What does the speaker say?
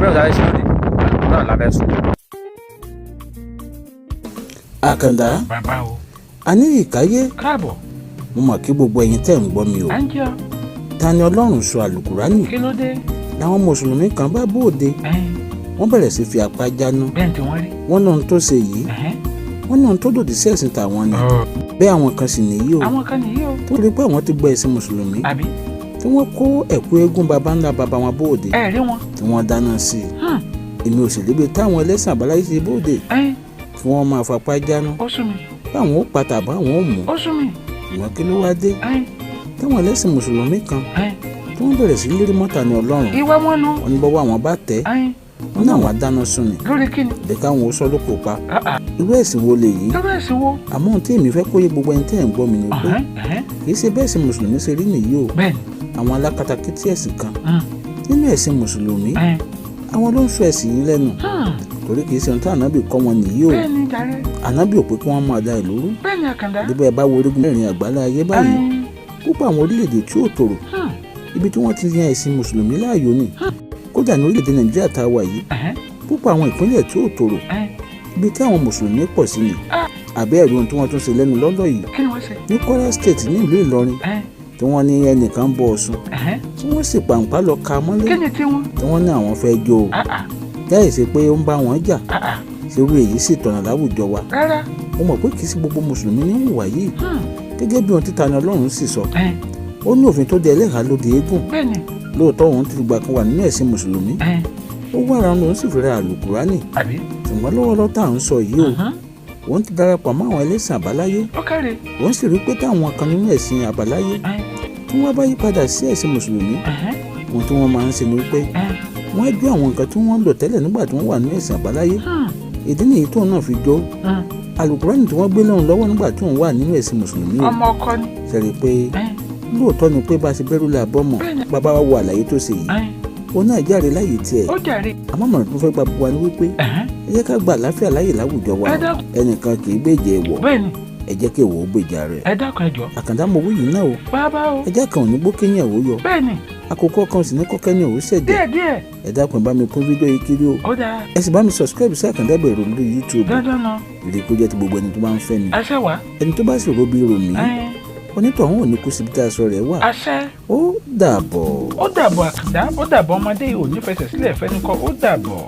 Bẹ́ẹ̀ sáré sí lónìí, àlùkò náà la fẹ́ sùn. Àkàndá. Bàbá o. A ní ìkáyé. Káàbọ̀. Mo mọ̀ kí gbogbo ẹ̀yin tẹ́ ń gbọ́ mi o. À ń jẹ́ ọ. Ta ni Ọlọ́run sọ àlùkùránì Kí ló dé? làwọn mùsùlùmí kan bá bóde, wọ́n bẹ̀rẹ̀ sí fi apá jáná. Bẹ́ẹ̀ tí wọ́n rí. Wọ́n náà tó ṣe yìí, wọ́n náà tó lòdì sí ẹ̀sìn tàwọn ni. Bẹ́ẹ̀ àwọn kan sì nìyí o. Àwọn kan nìyí o. Tó rí pé àwọn ti gba ẹ̀sìn mùsùlùmí, Àbí? tí wọ́n kó ẹ̀kú eégún baba ńlá baba wọn bóde, Ẹ rí wọn. tí wọ́n dáná sí i. Èmi ò sì lébi táwọn ẹlẹ́sìn àbáláyé ti bóde kí wọ́n máa fapá jáná, Ó sú mi. báwọn ó pa tàbá àwọn ò mú. Ó sú mi. Ìwọ̀n kí ló wá dé táwọn ẹlẹ́sìn mùsùlùmí kan tí wọ́n bẹ̀rẹ̀ sí lérí mọ́ta ní Ọlọ́run? Ìwà wọn nu. Wọ́n ní bọ́wọ́ àwọn bá tẹ̀, wọ́n náà wàá dáná sun ni. Lórí kí ni? Bí káwọn ó sọ lóko pa. Ah, ah. Irú ẹ̀sìn wo lèyí? Lórí ẹ̀sìn wo? Àmọ́ ohun tí èmi fẹ́ kó yé gbogbo ẹni tẹ́ ẹ̀ ń gbọ́ mi ni pé Ẹ̀hẹ́n, ẹ̀hẹ́n. kì í ṣe bẹ́ẹ̀ sí mùsùlùmí ṣe rí nìyí o. Àwọn alákatakítí ẹ̀sìn kan nínú ẹ̀sìn mùsùlùmí, àwọn ló ń sọ ẹ̀sìn yìí lẹ́nu, torí kì í ṣe ohun tí ànábì kọ́ wọn nìyí o. Bẹ́ẹ̀ ni jàre. Ànábì ò pé kí wọ́n máa da ìlú rú. Bẹ́ẹ̀ ni, Àkàndá. Dípò ẹ bá wo orígun mẹ́rin àgbálá ayé báyìí, púpọ̀ àwọn orílẹ̀-èdè tí ò tòrò, ibi tí wọ́n ti yan ẹ̀sìn mùsùlùmí láàyò ni. Kódà ní orílẹ̀-èdè Nàìjíríà tá a wà yìí, púpọ̀ àwọn ìpínlẹ̀ tí ò tòrò, ibi tí àwọn mùsùlùmí pọ̀ sí ni. Àbẹ́ ẹ̀rí ohun tí wọ́n tún ṣe lẹ́nu lọ́lọ́ yìí Kí ni wọ́n ṣe? ní Kwara State, ní ìlú Ìlọrin, tí wọ́n ní ẹnìkan bọ Ọ̀ṣun, tí wọ́n sì pàǹpá lọ ka mọ́lé, Kí ni tiwọn? tí wọ́n ní àwọn fẹ́ jó o, Ah, ah. láì ṣe pé ó ń bá wọn jà. Ah, ah. Ṣerú èyí sì tọ̀nà láwùjọ wa? Rárá. Mo mọ̀ pé kì í sí gbogbo mùsùlùmí ní hùwà yìí. Gẹ́gẹ́ bí ohun títa ni Ọlọ́run sì sọ, ó ní òfin tó de ẹlẹ́hàá ló de eégún. Bẹ́ẹ̀ ni. Lóòótọ́, òun ti gbà kan wà nínú ẹ̀sìn mùsùlùmí, ó wà ara òun sì fi ra àlùkùránì, Àbí? ṣùgbọ́n lọ́wọ́lọ́wọ́ tá à ń sọ yìí o, òun ti darapọ̀ mọ́ àwọn ẹlẹ́sìn àbáláyé. Ó káre. Òun sì rí pé táwọn kan nínú ẹ̀sìn àbáláyé tí wọ́n bá yí padà sí ẹ̀sìn mùsùlùmí, ohun tí wọ́n máa ń ṣe ni wípé wọ́n á jó àwọn nǹkan tí wọ́n ń lò tẹ́lẹ̀ nígbà tí wọ́n wà nínú ẹ̀sìn àbáláyé. Ìdí nìyí tóun náà fi jó àlùkùránì tí wọ́n gbé lóun lọ́wọ́ nígbà tí òun wà nínú ẹ̀sìn mùsùlùmí o. Ọmọ ọkọ ni. Ṣẹ̀rí pé lóòótọ́ ni pé bá a ṣe bẹ́rù là bọ́ mọ̀. Bàbá wa wo àlàyé tó ṣe yìí, òun náà jáde láyè tiẹ̀. Ó jàre. Àmọ́ mọ̀ràn tó fẹ́ gba gbogbo wa ni wípé ẹ jẹ́ ká gba àlàáfíà láyè láwùjọ wa. Ẹ dákun. Ẹnìkan kì í gbèjẹ ẹ̀wọ̀. Bẹ́ẹ̀ ni. Ẹ jẹ́ kí èèwọ̀ ó gbèjà rẹ̀. Ẹ dákun, ẹ jọ̀ọ́. Àkàndá mo wí yìí náà o. Bàbá o. Ẹjẹ́ kan ò ní gbókéyìn ẹ̀ ó yọ. Bẹ́ẹ̀ ni. Àkókò kan sì ní kọ́kẹ́ ní òun ṣẹ̀jẹ̀. Díẹ̀ díẹ̀. Ẹ dákun, ẹ bá mi pín fídíò yìí kiri o. Ó dáa. Ẹ sì bá mi subscribe sí Àkàndá Ìbẹ̀rù lórí YouTube. Dandan náà. Èrè kó jẹ́ ti gbogbo ẹni tó bá ń fẹ́ mi. Àṣẹ wá. Ẹni tó bá sì robi rò mí, onítọ̀hún ò ní kú síbi tí aṣọ rẹ̀ wà. Àṣẹ. Ó dàbọ̀. Ó dàbọ̀, Àkàndá. Ó dàbọ̀. Ọmọdé yìí ò ní fẹsẹ̀ sílẹ̀ fẹ́ni kọ́. Ó dàbọ̀.